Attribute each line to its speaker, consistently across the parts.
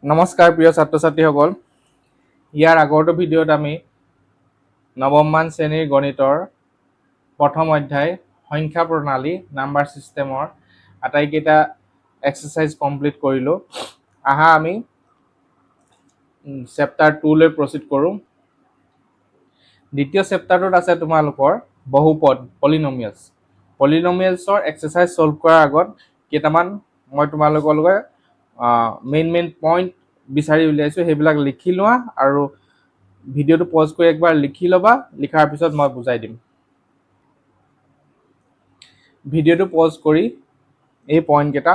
Speaker 1: নমস্কাৰ প্ৰিয় ছাত্ৰ ছাত্ৰীসকল। ইয়াৰ আগৰটো ভিডিঅ'ত আমি নৱমমান শ্ৰেণীৰ গণিতৰ প্ৰথম অধ্যায় সংখ্যা প্ৰণালী, নাম্বাৰ ছিষ্টেমৰ আটাইকেইটা এক্সাৰচাইজ কমপ্লিট কৰিলোঁ। আহা, আমি চেপ্টাৰ 2লৈ প্ৰচিড কৰোঁ। দ্বিতীয় চেপ্টাৰটোত আছে তোমালোকৰ বহুপদ, পলিনমিয়েলছ। পলিনমিয়েলছৰ এক্সাৰচাইজ ছল্ভ কৰাৰ আগত কেইটামান মই তোমালোকৰ লগত মেইন মেইন পইণ্ট বিচাৰি উলিয়াইছোঁ, সেইবিলাক লিখি লোৱা আৰু ভিডিঅ'টো পজ কৰি একবাৰ লিখি ল'বা। লিখাৰ পিছত মই বুজাই দিম। ভিডিঅ'টো পজ কৰি এই পইণ্টকেইটা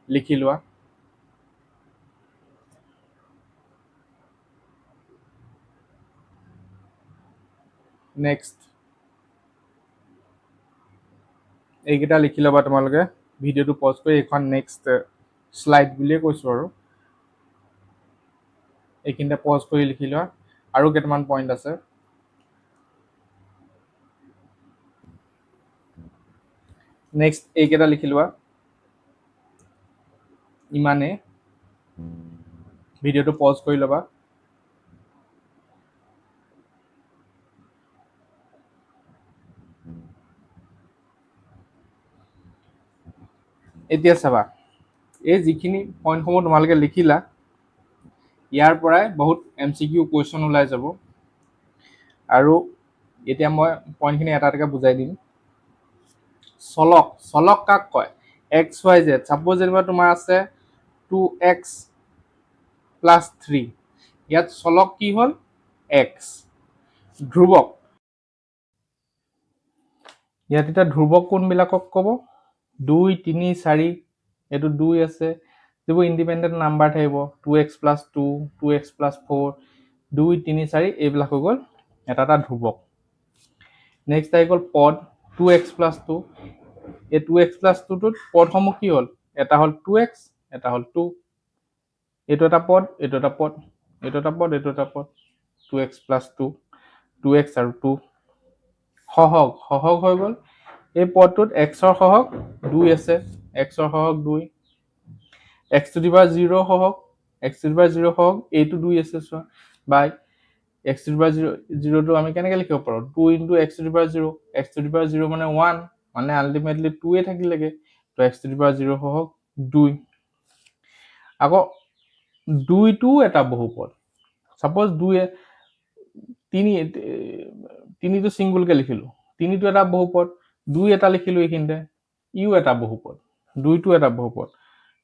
Speaker 1: লিখি লোৱা। নেক্সট এইকেইটা লিখি ল'বা তোমালোকে ভিডিঅ'টো পজ কৰি। এইখন নেক্সট শ্লাইড বুলিয়ে কৈছোঁ আৰু এইখিনিতে পজ কৰি লিখি লোৱা। আৰু কেইটামান পইণ্ট আছে। নেক্সট এইকেইটা লিখি লোৱা। ইমানেই। ভিডিঅ'টো পজ কৰি ল'বা। এতিয়া চাবা, এই যিখিনি পইণ্টসমূহ তোমালোকে লিখিলা, ইয়াৰ পৰাই বহুত এমচিকিউ কুৱেশ্যন ওলাই যাব। আৰু এতিয়া মই পইণ্টখিনি এটা এটাকৈ বুজাই দিম। চলক। চলক কাক কয়? X, Y, Z. ছাপ'জ যেনিবা তোমাৰ আছে 2 এক্স প্লাছ 3। ইয়াত চলক কি হ'ল? এক্স। ধ্ৰুৱক ইয়াত এতিয়া ধ্ৰুৱক কোনবিলাকক ক'ব? দুই, তিনি, চাৰি। এইটো দুই আছে। যিবোৰ ইণ্ডিপেণ্ডেণ্ট নাম্বাৰ থাকিব, 2 x plus 2, 2 x plus 4, দুই, তিনি, চাৰি, এইবিলাক হৈ গ'ল এটা এটা ধ্ৰুৱক। নেক্সট আহি গ'ল পদ, 2 এক্স প্লাছ 2। এই 2 এক্স প্লাছ 2টোত পদসমূহ কি হ'ল? এটা হ'ল 2 এক্স, এটা হ'ল 2। এইটো এটা পদ, এইটো এটা পদ, এইটো এটা পদ, এইটো এটা পদ। 2 x plus 2, 2 x আৰু 2। সহগ। সহগ হৈ গ'ল এই পদটোত এক্সৰ সহগ দুই আছে। এক্সৰ সহগ দুই। X to the power zero সহগ, x to the power zero সহগ এইটো দুই আছে। চোৱা, by x to the power zero, জিৰ'টো আমি কেনেকৈ লিখিব পাৰোঁ? 2 into x to the power zero. X to the power zero মানে 1, মানে আল্টিমেটলি 2ৱে থাকিলেগে। তো x to the power zero সহগ দুই। আকৌ দুইটোও এটা বহুপদ। ছাপ'জ দুই, তিনি, তিনিটো ছিংগুলকে লিখিলোঁ, তিনিটো এটা বহুপদ। দুই এটা লিখিলোঁ এইখিনিতে, ইও এটা বহুপদ। দুইটো এটা বহুপদ।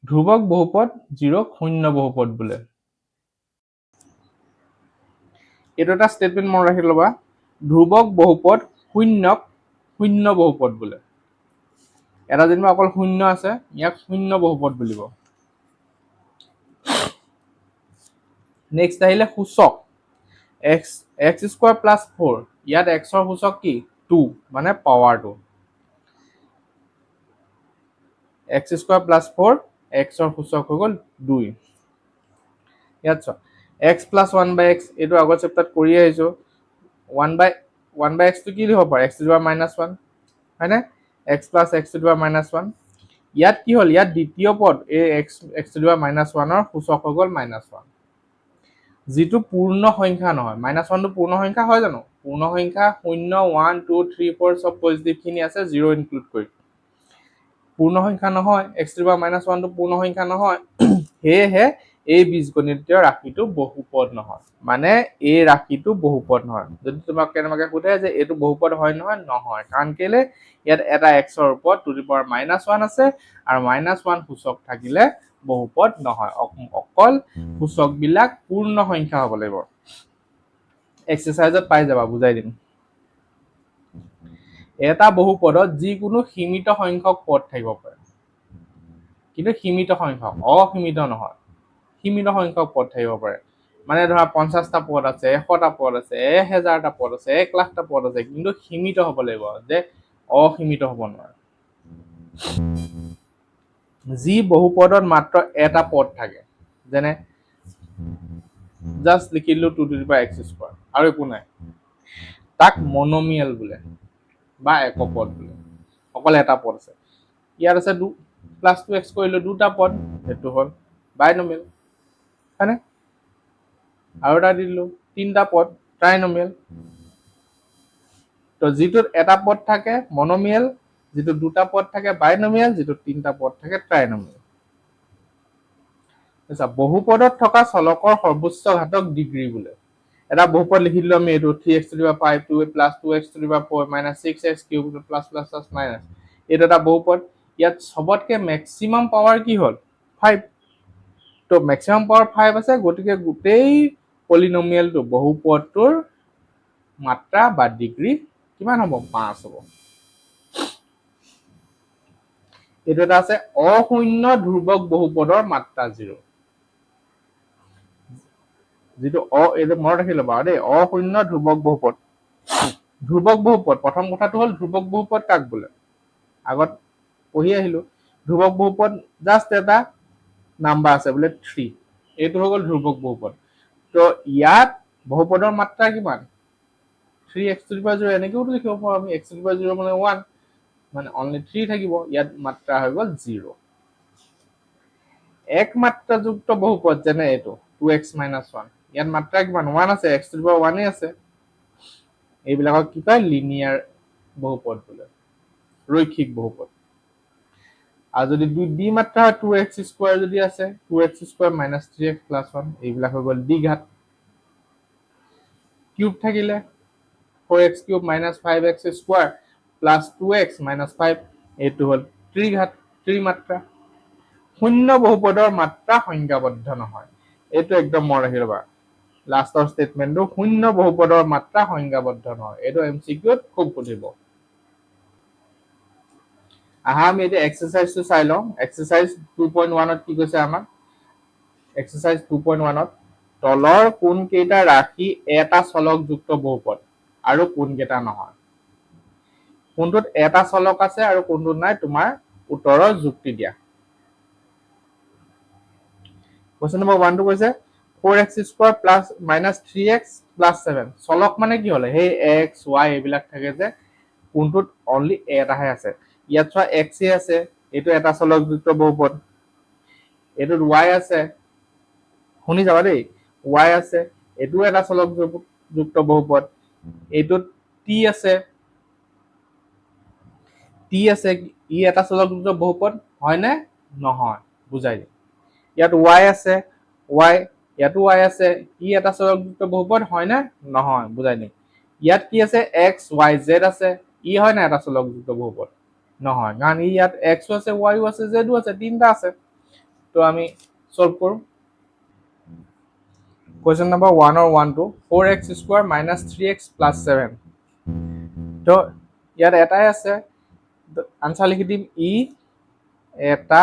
Speaker 1: ধ্ৰুৱক বহুপদ জিৰ'ক শূন্য বহুপদ বোলে। এইটো এটা ষ্টেটমেণ্ট মনত ৰাখি ল'বা, ধ্ৰুৱক বহুপদ শূন্যক শূন্য বহুপদ বোলে। এটা যেনিবা অকল শূন্য আছে, ইয়াক শূন্য বহুপদ বুলিব। নেক্সট আহিলে সূচক। X x square plus 4, ইয়াত এক্সৰ সূচক কি? 2, মানে পাৱাৰটো। এক্স স্কোৱাৰ প্লাছ 4, এক্সৰ সূচক হৈ গ'ল দুই। ইয়াত চোৱা, x plus 1 by x, এইটো আগৰ চেপ্টাৰত কৰি আহিছোঁ। 1 বাই 1 বাই এক্সটো কি লিখিব পাৰে? X to power minus 1, হয়নে? X plus x to power minus 1। ইয়াত কি হ'ল? ইয়াত দ্বিতীয় পদ এই x x to power minus 1ৰ সূচক হৈ গ'ল মাইনাছ 1, যিটো পূৰ্ণ সংখ্যা নহয়। মাইনাছ 1টো পূৰ্ণ সংখ্যা হয় জানো? পূৰ্ণ সংখ্যা শূন্য, 1, 2, 3, 4 চব পজিটিভখিনি আছে, জিৰ' ইনক্লুড কৰি। পূৰ্ণ সংখ্যা নহয়। এক্স টু পাৱাৰ মাইনাছ 1টো পূৰ্ণ সংখ্যা নহয়। সেয়েহে এই বীজগণিতীয় ৰাশিটো বহুপদ নহয়। মানে এই ৰাশিটো বহুপদ নহয়। যদি তোমাক কেনেবাকে সোধে যে এইটো বহুপদ হয় নহয়, নহয়। কাৰণ কেলে? ইয়াত এটা এক্সৰ ওপৰত to the power minus 1 আছে আৰু মাইনাছ 1 সূচক থাকিলে বহুপদ নহয়। অকল সূচকবিলাক পূৰ্ণ সংখ্যা হ'ব লাগিব। এক্সাৰচাইজত পাই যাবা, বুজাই দিম। এটা বহুপদত যিকোনো সীমিত সংখ্যক পদ থাকিব পাৰে, কিন্তু সীমিত সংখ্যক, অসীমিত নহয়। সীমিত সংখ্যক পদ থাকিব পাৰে। মানে ধৰা 50টা পদ আছে, 100টা পদ আছে, 1000টা পদ আছে, 1 লাখটা পদ আছে, কিন্তু সীমিত হ'ব লাগিব যে অসীমিত হ'ব নোৱাৰে। যি বহুপদত মাত্ৰ এটা পদ থাকে, যেনে জাষ্ট লিখি দিলো 2 to the power x square আৰু একো নাই, তাক মনমিয়েল বোলে বা একপদ বোলে। অকল এটা পদ আছে। ইয়াত আছে প্লাছ 2 এক্স কৰিলো, দুটা পদ, সেইটো হ'ল বাইনমিয়েল। হয়নে? আৰু এটা দি দিলোঁ, তিনিটা পদ, ট্ৰাইনমিয়েল। তো যিটোত এটা পদ থাকে, মনমিয়েল। যিটো দুটা পদ থাকে, বাইনমিয়েল। যিটো তিনিটা পদ থাকে, ট্ৰাইনমিয়েল। আচ্ছা, বহুপদত থকা চলকৰ সৰ্বোচ্চ ঘাতক ডিগ্ৰী বোলে। এটা বহুপদ লিখি দিলো আমি এইটো, three x to the five, two plus two x to the four minus six x cube plus plus plus minus। এইটো এটা বহুপদ। ইয়াত চবতকে মেক্সিমাম পাৱাৰ কি হ'ল? ফাইভ। তো মেক্সিমাম পাৱাৰ ফাইভ আছে, গতিকে গোটেই পলিনমিয়েলটো, বহুপদটোৰ মাত্ৰা বা ডিগ্ৰী কিমান হ'ব? 5 হ'ব। এইটো এটা আছে, অশূন্য ধ্ৰুৱক বহুপদৰ মাত্ৰা জিৰ'। যিটো এইটো মনত ৰাখি ল'বা দেই, অশূন্য ধ্ৰুৱক বহুপদ। ধ্ৰুৱক বহুপদ, প্ৰথম কথাটো হ'ল ধ্ৰুৱক বহুপদ কাক বোলে? আগত পঢ়ি আহিলো। ধ্ৰুৱক বহুপদ জাষ্ট এটা নাম্বাৰ আছে বোলে থ্ৰী, এইটো হৈ গ'ল ধ্ৰুৱক বহুপদ। তো ইয়াত বহুপদৰ মাত্ৰা কিমান? Three x to the power zero। এনেকৈও লিখিব পাৰোঁ আমি, x to the power zero মানে ওৱান, মানে অনলি থ্ৰী থাকিব। ইয়াত মাত্ৰা হৈ গ'ল জিৰ'। এক মাত্ৰাযুক্ত বহুপদ, যেনে এইটো টু এক্স মাইনাছ ওৱান, ইয়াত মাত্ৰা কিমান? ওৱান আছে, এক্স টু the power ওৱানেই আছে। এইবিলাকক কি কয়? লিনিয়াৰ বহুপদ বোলে, ৰৈখিক বহুপদ। আৰু যদি দুই দ্বি মাত্ৰা হয়, টু এক্স স্কোৱাৰ যদি আছে, two x square minus three x plus one, এইবিলাক হৈ গ'ল দ্বিঘাত। কিউব থাকিলে four x cube minus five x square plus two x minus five, এইটো হ'ল ত্ৰিঘাত, ত্ৰিমাত্ৰা। শূন্য বহুপদৰ মাত্ৰা সংজ্ঞাবদ্ধ নহয়। এইটো একদম মনত ৰাখি ল'বা, লাষ্টৰ ষ্টেটমেণ্টটো, শূন্য বহুপদৰ মাত্ৰা সংজ্ঞাবদ্ধ নহয়। এইটো এম চি কিউত খুব সুধিব। আহা, আমি এতিয়া এক্সাৰচাইজটো চাই লওঁ। এক্সাৰচাইজ 2.1ত কি কৈছে আমাক? এক্সাৰচাইজ 2.1ত তলৰ কোনকেইটা ৰাশি এটা চলকযুক্ত বহুপদ আৰু কোনকেইটা নহয়? কোনটোত এটা চলক আছে আৰু কোনটোত নাই, তোমাৰ উত্তৰৰ যুক্তি দিয়া। কুৱেশ্যন নম্বৰ ওৱানটো কৈছে four x square plus minus three x plus seven। চলক মানে কি হ'লে সেই এক্স, ৱাই এইবিলাক থাকে যে, কোনটোত অনলি এটাহে আছে? ইয়াত চোৱা, এক্সে আছে, এইটো এটা চলকযুক্ত বহুপদ। এইটোত ৱাই আছে, শুনি যাবা দেই, ৱাই আছে, এইটোও এটা চলকযুক্ত বহুপদ। এইটোত টি আছে, টি আছে, ই এটা চলকযুক্ত বহুপদ হয়নে নহয় বুজাই দিম। ইয়াত ৱাই আছে, ৱাই, ইয়াতো ৱাই আছে, ই এটা চলকযুক্ত বহুপদ হয়নে নহয় বুজাই দিম। ইয়াত কি আছে? এক্স, ৱাই, জেড আছে, ই হয় নাই এটা চলকযুক্ত বহুপদ? নহয়, কাৰণ ই ইয়াত এক্সো আছে, ৱাইও আছে, জেডো আছে, তিনিটা আছে। তো আমি চল্ভ কৰোঁ। কুৱেশ্যন নম্বৰ ওৱানৰ ওৱানটো, four x square minus three x plus seven। তো ইয়াত এটাই আছে, আনচাৰ লিখি দিম, ই এটা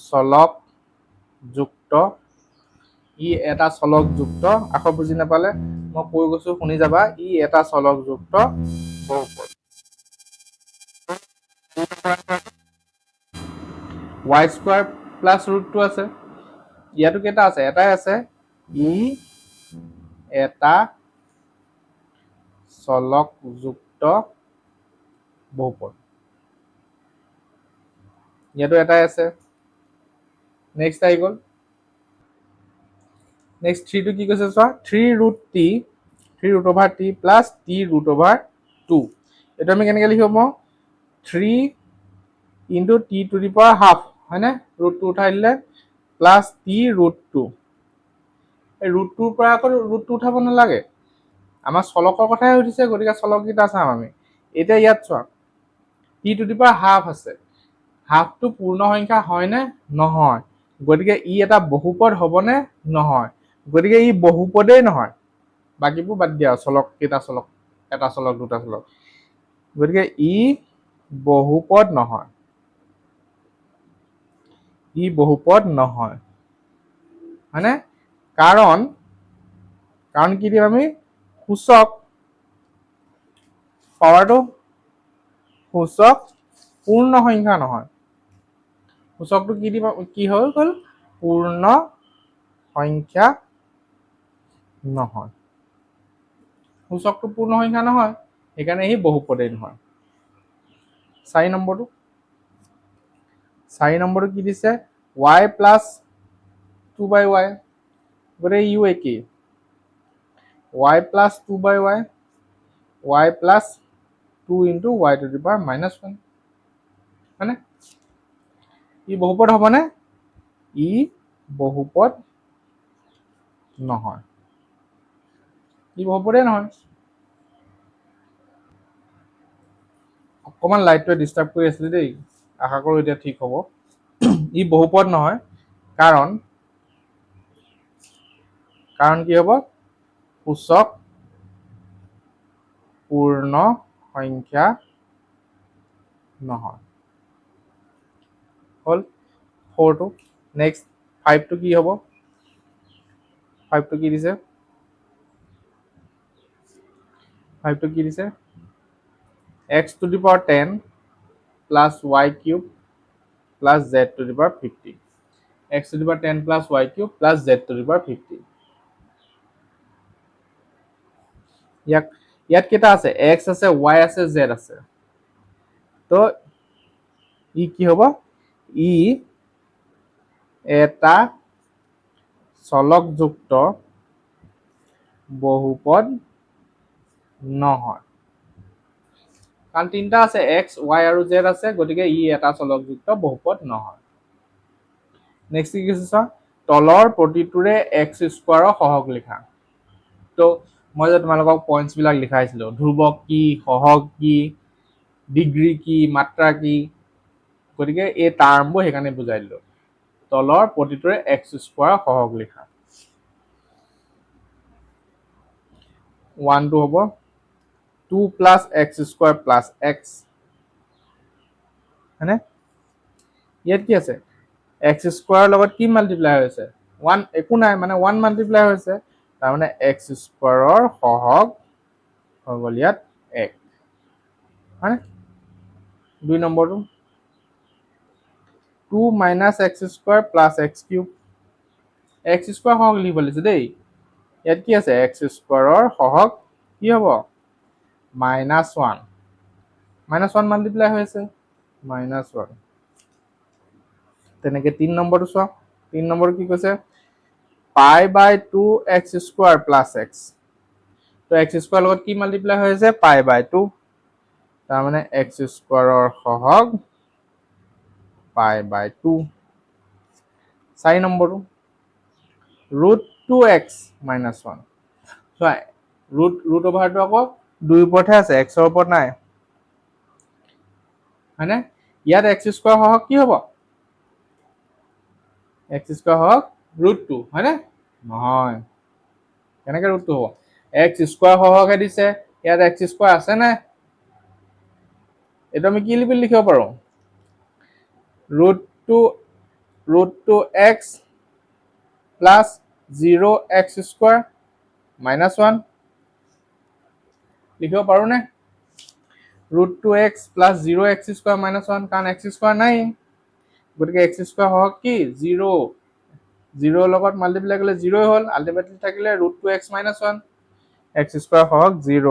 Speaker 1: চলকযুক্ত, ই এটা চলকযুক্ত। আখৰ বুজি নাপালে মই কৈ গৈছো, শুনি যাবা। ই এটা চলকযুক্ত বহুপদ। ৱাই স্কোৱাৰ প্লাছ ৰুটটো আছে, ইয়াতো কেইটা আছে? এটাই আছে। ই এটা চলকযুক্ত বহুপদ। ইয়াতো এটাই আছে। নেক্সট আহি গ'ল, নেক্সট থ্ৰীটো কি কৈছে চোৱা, three root t, three root over t plus t root over two। এইটো আমি কেনেকৈ লিখিব পাৰোঁ? Three into t to the power half, হয়নে? ৰুটটো উঠাই দিলে প্লাছ টি ৰুট টু। এই ৰুট টুৰ পৰা আকৌ ৰুটটো উঠাব নালাগে। আমাৰ চলকৰ কথাই সুধিছে, গতিকে চলককেইটা চাম আমি। এতিয়া ইয়াত চোৱা, t to the power half আছে, হাফটো পূৰ্ণ সংখ্যা হয়নে? নহয়। গতিকে ই এটা বহুপদ হ'বনে? নহয়। গতিকে ই বহুপদেই নহয়। বাকীবোৰ বাদ দিয়া, চলক কেইটা চলক, এটা চলক, দুটা চলক। গতিকে ই বহুপদ নহয়, ই বহুপদ নহয়, হয়নে? কাৰণ কি দিম আমি? সূচক পাৱাৰটো, সূচক পূৰ্ণ সংখ্যা নহয়। সূচকটো কি দিম? কি হৈ গ'ল? পূৰ্ণ সংখ্যা নহয়। সূচকটো পূৰ্ণ সংখ্যা নহয়, সেইকাৰণে সি বহুপদেই নহয়। চাৰি নম্বৰটো, চাৰি নম্বৰটো কি দিছে? Y plus two by y। গতিকে ইউ একেই, y plus two by y, y plus two into y to the power minus one, হয়নে? ই বহুপদ হ'বনে? ই বহুপদ নহয়, ই বহুপদেই নহয়। অকণমান লাইটটোৱে ডিষ্টাৰ্ব কৰি আছিলে দেই, আশা কৰোঁ এতিয়া ঠিক হ'ব। ই বহুপদ নহয়, কাৰণ কাৰণ কি হ'ব? সূচক পূৰ্ণ সংখ্যা নহয়। হ'ল ফ'ৰটো। নেক্সট ফাইভটো কি হ'ব? ফাইভটো কি দিছে? ফাইভটো কি দিছে? X to the power 10 plus y cube plus z to the power 50, x to the power 10 plus y cube plus z to the power 50। ইয়াক ইয়াত কেইটা আছে? এক্স আছে, ৱাই আছে, জেড আছে। তো ই কি হ'ব? ই এটা চলকযুক্ত বহুপদ নহয়, কাৰণ তিনিটা আছে, এক্স, ৱাই আৰু জেড আছে, গতিকে ই এটা চলকযুক্ত বহুপদ নহয়। নেক্সট কি কৈছে চোৱা, তলৰ প্ৰতিটোৰে এক্স স্কোৱাৰৰ সহগ লিখা। তো মই যে তোমালোকক পইণ্টছবিলাক লিখাইছিলোঁ, ধ্ৰুৱক কি, সহগ কি, ডিগ্ৰী কি, মাত্ৰা কি, গতিকে এই টাৰ্মবোৰ সেইকাৰণে বুজাই দিলোঁ। তলৰ প্ৰতিটোৰে এক্স স্কোৱাৰৰ সহগ লিখা। ওৱানটো হ'ব two plus x square plus x, হয়নে? ইয়াত কি আছে? এক্স স্কোৱাৰৰ লগত কি মাল্টিপ্লাই হৈছে? ওৱান, একো নাই, মানে ওৱান মাল্টিপ্লাই হৈছে, তাৰমানে এক্স স্কোৱাৰৰ সহগ হৈ গ'ল ইয়াত এক, হয়নে? দুই নম্বৰটো two minus x square plus x cube, x square সহগ লিখিব দিছে দেই। ইয়াত কি আছে? এক্স স্কোৱাৰৰ সহগ কি হ'ব? Minus one, minus one multiply হৈ আছে, মাইনাছ ওৱান। তেনেকে তিনি নম্বৰটো চোৱা, তিনি নম্বৰটো কি কৈছে? Pi by two x square plus x। তো এক্স স্কোৱাৰ লগত কি মাল্টিপ্লাই হৈ আছে? পাই বাই টু, তাৰমানে এক্স স্কোৱাৰৰ সহগ পাই বাই টু। চাৰি নম্বৰটো root two x minus one। চোৱা, ৰুট অভাৰটো আকৌ দুইৰ ওপৰতহে আছে, এক্সৰ ওপৰত নাই, হয়নে? ইয়াত এক্স স্কোৱাৰ সহগ কি হ'ব? এক্স স্কোৱাৰ সহগ ৰুট টু, হয়নে? নহয়, কেনেকে ৰুট টু হ'ব? এক্স স্কোৱাৰ সহগহে দিছে, ইয়াত এক্স স্কোৱাৰ আছে নে? এইটো আমি কি বুলি লিখিব পাৰোঁ? Root two, root two x plus zero x square minus one লিখিব পাৰোঁনে? Root two x plus zero x square minus one, কাৰণ এক্স স্কোৱাৰ নাই, গতিকে এক্স স্কোৱাৰ সহগ কি? জিৰ'। জিৰ'ৰ লগত মাল্টিপ্লাই কৰিলে জিৰ'ই হ'ল, আল্টিমেটলি থাকিলে root two x minus one, x square সহগ জিৰ'।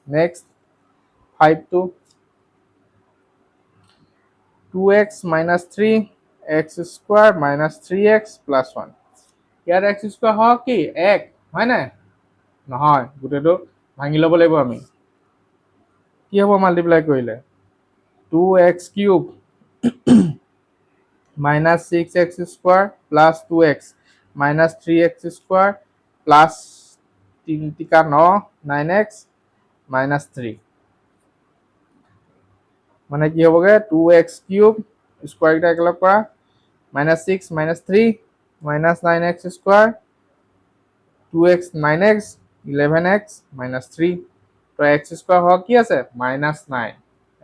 Speaker 1: নেক্সট ফাইভটো two x minus three x square minus three x plus one। ইয়াত এক্স স্কোৱাৰ সহগ কি? এক, হয় নাই? নহয়, গোটেইটো ভাঙি ল'ব লাগিব আমি। কি হ'ব মাল্টিপ্লাই কৰিলে? Two x cube minus six x square plus two x minus three x square plus তিনি তিকা ন, নাইন এক্স মাইনাছ থ্ৰী। মানে কি হ'বগৈ? টু এক্স কিউব, স্কোৱাৰকেইটা একেলগ কৰা, minus six minus three minus nine x square two x nine x 11 x minus three। তো x square সহগ কি আছে? Minus nine.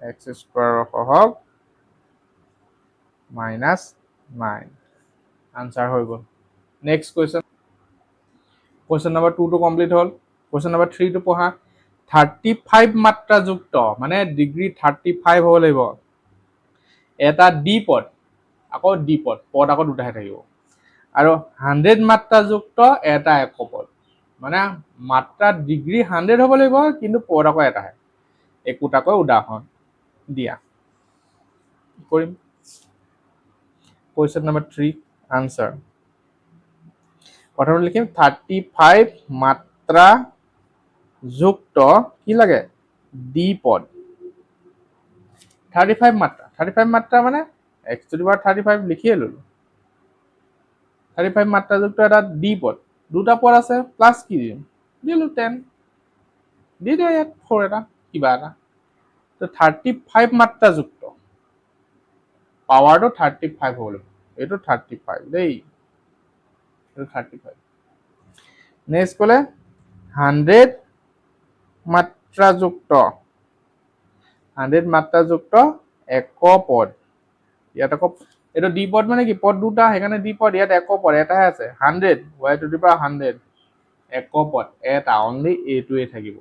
Speaker 1: এক্স স্কোৱাৰৰ সহগ মাইনাছ নাইন। আনচাৰ হৈ গ'ল। নেক্সট কুৱেশ্যন, কুৱেশ্যন নম্বৰ টুটো কমপ্লিট হ'ল। কুৱেশ্যন নম্বৰ থ্ৰীটো পঢ়া। 35 মাত্ৰাযুক্ত, মানে ডিগ্ৰী 35 হ'ব লাগিব, এটা দ্বিপদ, আকৌ দ্বিপদ, পদ আকৌ দুটাহে থাকিব, আৰু 100 মাত্ৰাযুক্ত এটা একপদ, মানে মাত্ৰা ডিগ্ৰী 100 হ'ব লাগিব, কিন্তু পদ আকৌ এটাহে। একোটাকৈ উদাহৰণ দিয়া। কৰিম। Question number three answer. প্ৰথমতে লিখিম 35 মাত্ৰা যুক্ত কি লাগে, দ্বিপদ। 35 মাত্ৰা, 35 মাত্ৰা মানে x to the power 35 লিখিয়ে ল'লো। 35 মাত্ৰাযুক্ত এটা দ্বিপদ, দুটা পদ আছে, প্লাছ কি দিম, দিলোঁ 10, দি দিয়া ইয়াত 4 এটা কিবা এটা। তো 35 মাত্ৰাযুক্ত পাৱাৰটো 35 হ'ব লাগিব, এইটো 35 দেই, এইটো 35। নেক্সট ক'লে 100 মাত্ৰাযুক্ত, 100 মাত্ৰাযুক্ত একপদ। ইয়াত আকৌ এইটো দ্বিপদ মানে কি, পদ দুটা, সেইকাৰণে দ্বিপদ। ইয়াত একপদ এটাহে আছে, 100, y to the power 100, একপদ এটা, অনলি এইটোৱে থাকিব।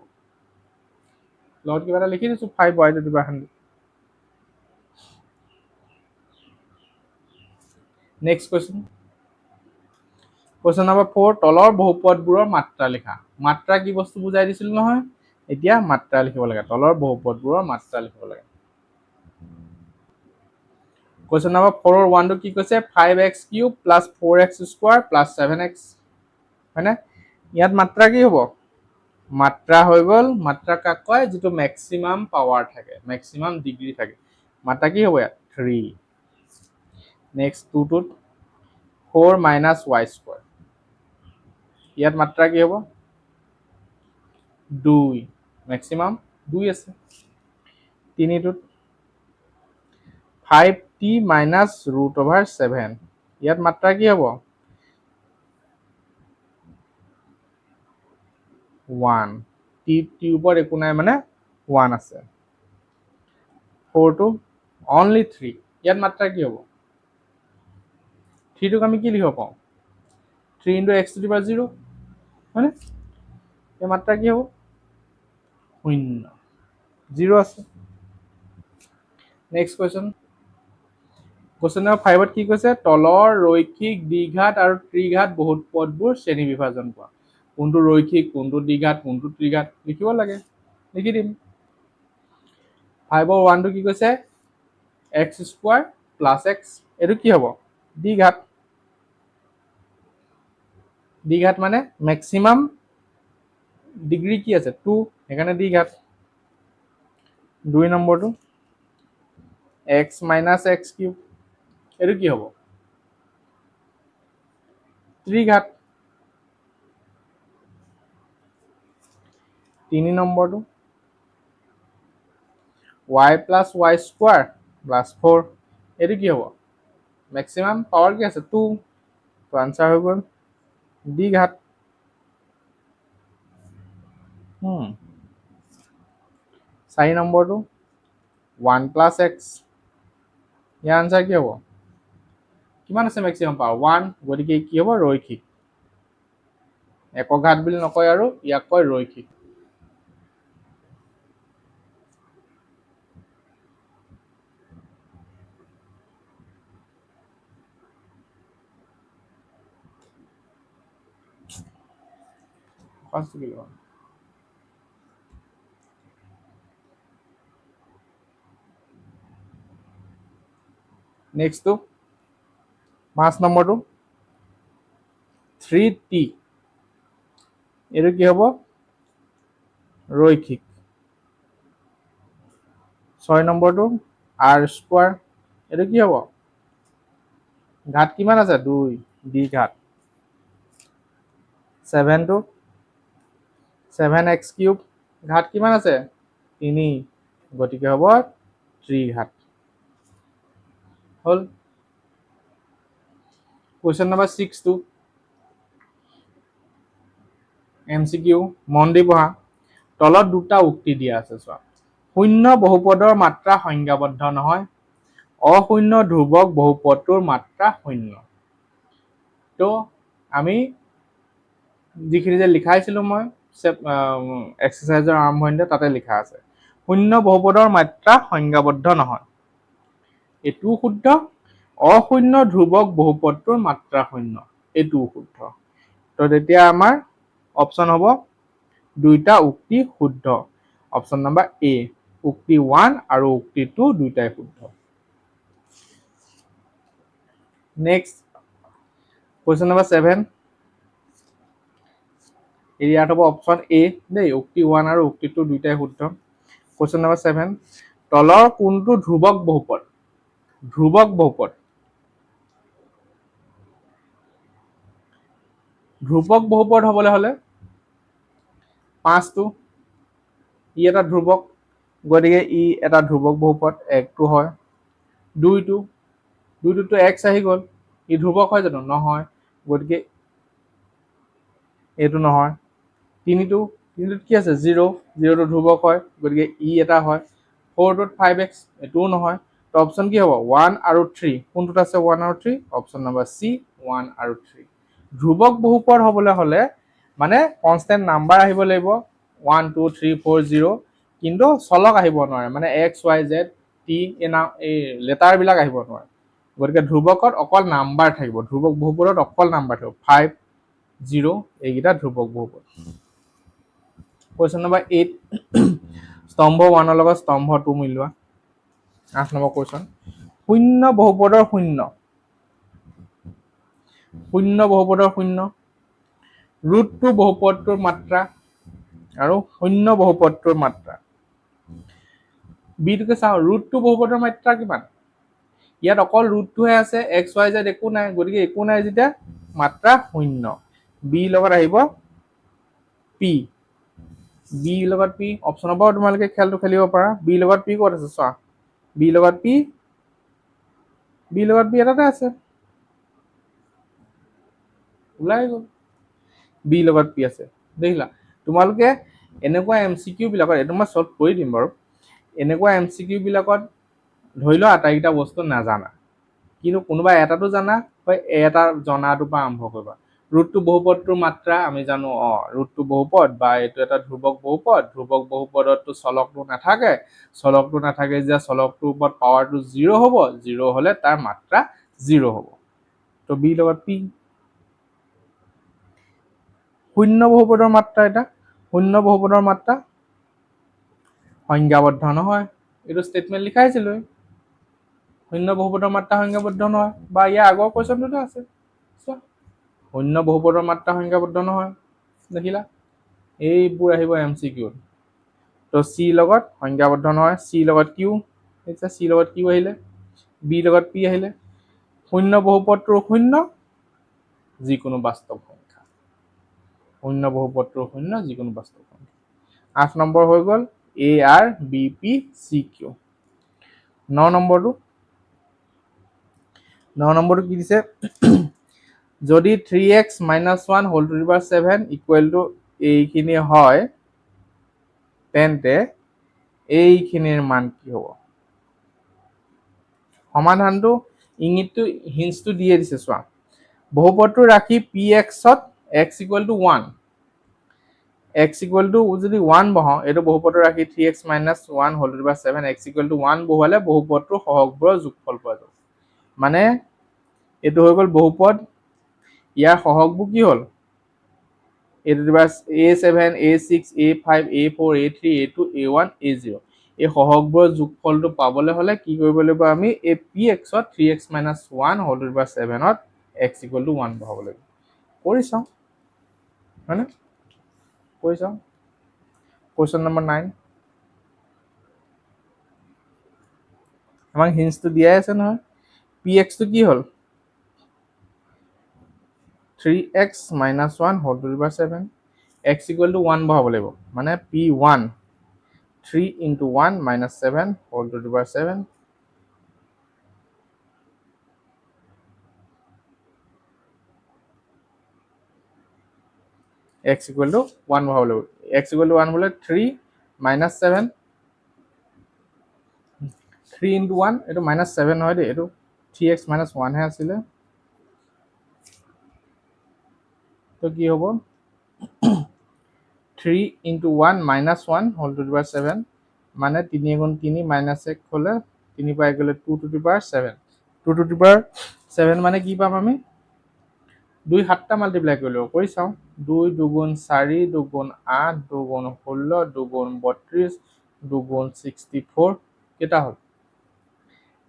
Speaker 1: লগত কিবা এটা লিখি দিছোঁ, 5 y to the power 100। Next question, question number 4, তলৰ বহুপদবোৰৰ মাত্ৰা লিখা। মাত্ৰা কি বস্তু বুজাই দিছিলোঁ নহয়, এতিয়া মাত্ৰা লিখিব লাগে, তলৰ বহুপদবোৰৰ মাত্ৰা লিখিব লাগে। কুৱেশ্যন নম্বৰ 4ৰ 1টো কি কৈছে, five x cube plus four x square plus seven x, হয়নে? ইয়াত মাত্ৰা কি হ'ব, মাত্ৰা হৈ গ'ল, মাত্ৰা কাক কয়, যিটো মেক্সিমাম পাৱাৰ থাকে, মেক্সিমাম ডিগ্ৰী থাকে। মাত্ৰা কি হ'ব ইয়াত, 3। নেক্সট টুটোত 4 মাইনাছ ৱাই স্কোৱাৰ, ইয়াত মাত্ৰা কি হ'ব, 2, মেক্সিমাম 2 আছে। তিনিটোত five t minus root over seven, ইয়াত মাত্ৰা কি হ'ব, 1, টি টিৰ ওপৰত একো নাই মানে 1 আছে। ফ'ৰটো অনলি 3, ইয়াত মাত্ৰা কি হ'ব, 3টোক আমি কি লিখিব পাৰোঁ, 3 into x to the power 0, হয়নে? ইয়াৰ মাত্ৰা কি হ'ব, 0, 0 আছে। নেক্সট কুৱেশ্যন, কুৱেশ্যন নম্বৰ 5ত কি কৈছে, তলৰ ৰৈখিক দ্বিঘাত আৰু ত্ৰিঘাত বহুত পদবোৰ শ্ৰেণী বিভাজন কৰা। কোনটো ৰৈখিক, কোনটো দ্বিঘাত, কোনটো ত্ৰিঘাত লিখিব লাগে, লিখি দিম। 5ৰ 1টো কি কৈছে, এক্স স্কোৱাৰ প্লাছ এক্স, এইটো কি হ'ব, দ্বিঘাত। দ্বিঘাত মানে মেক্সিমাম ডিগ্ৰী কি আছে, 2, সেইকাৰণে দ্বিঘাত। 2 নম্বৰটো এক্স মাইনাছ এক্স কিউব, এইটো কি হ'ব, ত্ৰিঘাত। 3 নম্বৰটো y plus y square plus 4, এইটো কি হ'ব, মেক্সিমাম পাৱাৰ কি আছে, 2, তো আনচাৰ হৈ গ'ল দ্বিঘাত। 4 নম্বৰটো 1 প্লাছ এক্স, ইয়াৰ আনচাৰ কি হ'ব, কিমান আছে মেক্সিমাম পাৱাৰ, 1, গতিকে কি হ'ব, ৰৈখিক। একঘাত বুলি নকয় আৰু, ইয়াক কয় ৰৈখিক। নেক্সটটো 5 নম্বৰটো থ্ৰী টি, এইটো কি হ'ব, ৰৈখিক। 6 নম্বৰটো আৰ স্কোৱাৰ, এইটো কি হ'ব, ঘাত কিমান আছে, 2, দ্বিঘাত। ছেভেনটো ছেভেন এক্স কিউব, ঘাত কিমান আছে, 3, গতিকে হ'ব ত্ৰিঘাত। হ'ল। কুৱেশ্যন নম্বৰ 6টো এম চি কিউ, মন দি পঢ়া। তলত দুটা উক্তি দিয়া আছে, চোৱা। শূন্য বহুপদৰ মাত্ৰা সংজ্ঞাবদ্ধ নহয়, অশূন্য ধ্ৰুৱক বহুপদটোৰ মাত্ৰা শূন্য। তো আমি যিখিনি যে লিখাইছিলোঁ মই এক্সাৰচাইজৰ আৰম্ভণিতে, তাতে লিখা আছে শূন্য বহুপদৰ মাত্ৰা সংজ্ঞাবদ্ধ নহয়, এইটোও শুদ্ধ। অশূন্য ধ্ৰুৱক বহুপদটোৰ মাত্ৰা শূন্য, এইটোও শুদ্ধ। তো তেতিয়া আমাৰ অপশ্যন হ'ব দুইটা উক্তি শুদ্ধ, অপশ্যন নাম্বাৰ এ, উক্তি 1 আৰু উক্তি 2 দুইটাই শুদ্ধ। নেক্সট কুৱেশ্যন নম্বৰ 7, ইয়াত হ'ব অপশ্যন এ দেই, উক্তি 1 আৰু উক্তি 2 দুইটাই শুদ্ধ। কুৱেশ্যন নম্বৰ 7, তলৰ কোনটো ধ্ৰুৱক বহুপদ? ধ্ৰুৱক বহুপদ, ধ্ৰুৱক বহুপদ হ'বলৈ হ'লে 5টো ই এটা ধ্ৰুৱক, গতিকে ই এটা ধ্ৰুৱক বহুপদ, 1টো হয়। দুইটোতো এক্স আহি গ'ল, ই ধ্ৰুৱক হয় জানো? নহয়, গতিকে এইটো নহয়। তিনিটোত কি আছে? জিৰ', জিৰ'টো ধ্ৰুৱক হয়, গতিকে ই এটা হয়। ফ'ৰটোত ফাইভ এক্স, এইটোও নহয়। তো অপশ্যন কি হ'ব? 1 আৰু 3। কোনটোত আছে 1 আৰু 3? অপশ্যন নম্বৰ চি, 1 আৰু 3। ধ্ৰুৱক বহুপদ হ'বলৈ হ'লে মানে কনষ্টেণ্ট নাম্বাৰ আহিব লাগিব, 1 2 3 4 0, কিন্তু চলক আহিব নোৱাৰে, মানে এক্স ৱাই জেড টি এই নাম, এই লেটাৰবিলাক আহিব নোৱাৰে। গতিকে ধ্ৰুৱকত অকল নাম্বাৰ থাকিব, ধ্ৰুৱক বহুপদত অকল নাম্বাৰ থাকিব, 5 0, এইকেইটা ধ্ৰুৱক বহুপদ। কুৱেশ্যন নম্বৰ 8, স্তম্ভ 1ৰ লগত স্তম্ভ 2 মিলোৱা। 8 নম্বৰ কুৱেশ্যন, শূন্য বহুপদৰ শূন্য, শূন্য বহুপদৰ শূন্য, ৰুট টু বহুপদটোৰ মাত্ৰা আৰু শূন্য বহুপদটোৰ মাত্ৰা। বিটোকে চাওঁ, ৰুট টু বহুপদৰ মাত্ৰা কিমান? ইয়াত অকল ৰুট টুহে আছে, এক্স ৱাই জেড একো নাই, গতিকে একো নাই যেতিয়া মাত্ৰা শূন্য। বি লগত আহিব পি, বি লগত পি, অপশ্যনৰ পৰাও তোমালোকে খেলটো খেলিব পাৰা। বি লগত পি ক'ত আছে চোৱা, বি লগত পি, বি লগত পি এটাতে আছে, ওলাই গ'ল, বি লগত পি আছে। দেখিলা, তোমালোকে এনেকুৱা এম চি কিউ বিলাকত, এইটো মই চল্ভ কৰি দিম বাৰু, এনেকুৱা এম চি কিউ বিলাকত ধৰি লোৱা আটাইকেইটা বস্তু নাজানা, কিন্তু কোনোবা এটাটো জানা, হয় এটা জনাটোৰ পৰা আৰম্ভ কৰিবা। ৰুট টু বহুপদটোৰ মাত্ৰা আমি জানো, ৰুট টু বহুপদ বা এইটো এটা ধ্ৰুৱক বহুপদ, ধ্ৰুৱক বহুপদততো চলকটো নাথাকে, চলকটো নাথাকে যেতিয়া চলকটোৰ ওপৰত পাৱাৰটো জিৰ' হ'ব, জিৰ' হ'লে তাৰ মাত্ৰা জিৰ' হ'ব। তো বি লগত পি। শূন্য বহুপদৰ মাত্ৰা, এটা শূন্য বহুপদৰ মাত্ৰা সংজ্ঞাবদ্ধ নহয়, এইটো ষ্টেটমেণ্ট লিখাইছিলোৱে, শূন্য বহুপদৰ মাত্ৰা সংজ্ঞাবদ্ধ নহয়, বা ইয়াৰ আগৰ কুৱেশ্যনটোতে আছে চোৱা, শূন্য বহুপদৰ মাত্ৰা সংজ্ঞাবদ্ধ নহয়, দেখিলা? এইবোৰ আহিব এম চি কিউত। তো চি লগত সংজ্ঞাবদ্ধ নহয়, চি লগত কিউ, দেখিছা চি লগত কিউ আহিলে, বি লগত পি আহিলে, শূন্য বহুপদটোৰ শূন্য যিকোনো বাস্তৱ সংখ্যা, শূন্য বহুপদটোৰ শূন্য যিকোনো বাস্তৱ সংখ্যা। 8 নম্বৰ হৈ গ'ল A R B P C Q. 9 নম্বৰটো, 9 নম্বৰটো কি দিছে? যদি three x minus one whole to the power seven equal to এইখিনি হয়, তেন্তে এইখিনিৰ মান কি হ'ব? সমাধানটো ইংগিতটো হিন্সটো দিয়ে দিছে চোৱা। বহুপদটো ৰাখি পি এক্সত x equal to one, x equal to যদি ওৱান বহাওঁ, এইটো বহুপদটো ৰাখি three x minus one whole to the power seven x equal to one বহুৱালে বহুপদটোৰ সহগবোৰৰ যোগফল পোৱা যাব। মানে এইটো হৈ গ'ল বহুপদ, ইয়াৰ সহগবোৰ কি হ'ল? A to the power a seven, a six, a five, a four, a three, a two, a one, a zero'. এই সহগবোৰৰ যোগফলটো পাবলৈ হ'লে কি কৰিব লাগিব? আমি এই পি এক্সত three x minus one whole to the power ছেভেনত x equal to one বহাব লাগিব। কৰি চাওঁ, হয়নে? কৰি চাওঁ। কুৱেশ্যন নম্বৰ 9, আমাক হিন্সটো দিয়াই আছে নহয়। পি এক্সটো কি হ'ল? Three x minus one whole to the power seven, x equal to one বহাব লাগিব, মানে P one three into one minus seven whole to the power seven. X equal to one বহাব লাগিব। এক্স ইকুৱেল টু ওৱান বোলে three minus seven, three into one, এইটো minus seven নহয় দেই, এইটো থ্ৰী এক্স মাইনাছ ওৱানহে আছিলে। তো কি হ'ব? Three into one minus one whole to the power seven, মানে তিনি এগুণ তিনি মাইনাছ এক হ'লে তিনি পৰা এক গ'লে two to the power seven, two to the power seven মানে কি পাম আমি? দুই সাতটা মাল্টিপ্লাই কৰি ল'ব, কৰি চাওঁ। দুই দুগুণ চাৰি, দুগুণ আঠ, দুগুণ 16, দুগুণ 32, দুগুণ 64, কেইটা হ'ল?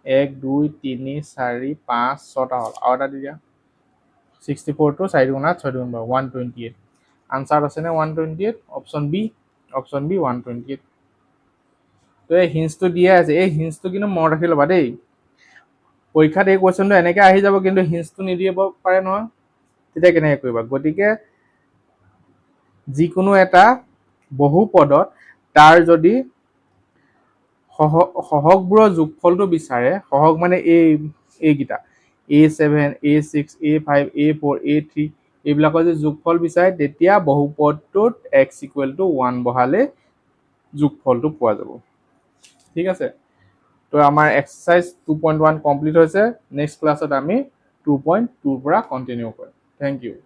Speaker 1: 1 2 3 4 5 6টা হ'ল। আৰু এটা দি দিয়া, 64টো চাৰি দুগুণ আঠ, ছয় দুগুণ 12, 128। আনচাৰ আছেনে 128? Option B, option B, 128। তো এই হিণ্টছটো দিয়া আছে। এই হিণ্টছটো কিন্তু মনত ৰাখি ল'বা দেই। পৰীক্ষাত এই কুৱেশ্যনটো এনেকৈ আহি যাব, কিন্তু হিণ্টছটো নিদিব পাৰে নহয়, তেতিয়া কেনেকৈ কৰিবা? গতিকে যিকোনো এটা বহুপদত তাৰ যদি সহগবোৰৰ যোগফলটো বিচাৰে, সহগ মানে এইকেইটা a7, a6, a5, a4, a3, এইবিলাকৰ যদি যোগফল বিচাৰে, তেতিয়া বহুপদটোত এক্স ইকুৱেল টু ওৱান বহালে যোগফলটো পোৱা যাব। ঠিক আছে। তো আমাৰ এক্সাৰচাইজ 2.1 কমপ্লিট হৈছে। নেক্সট ক্লাছত আমি 2.2ৰ পৰা কণ্টিনিউ কৰিম। Thank U.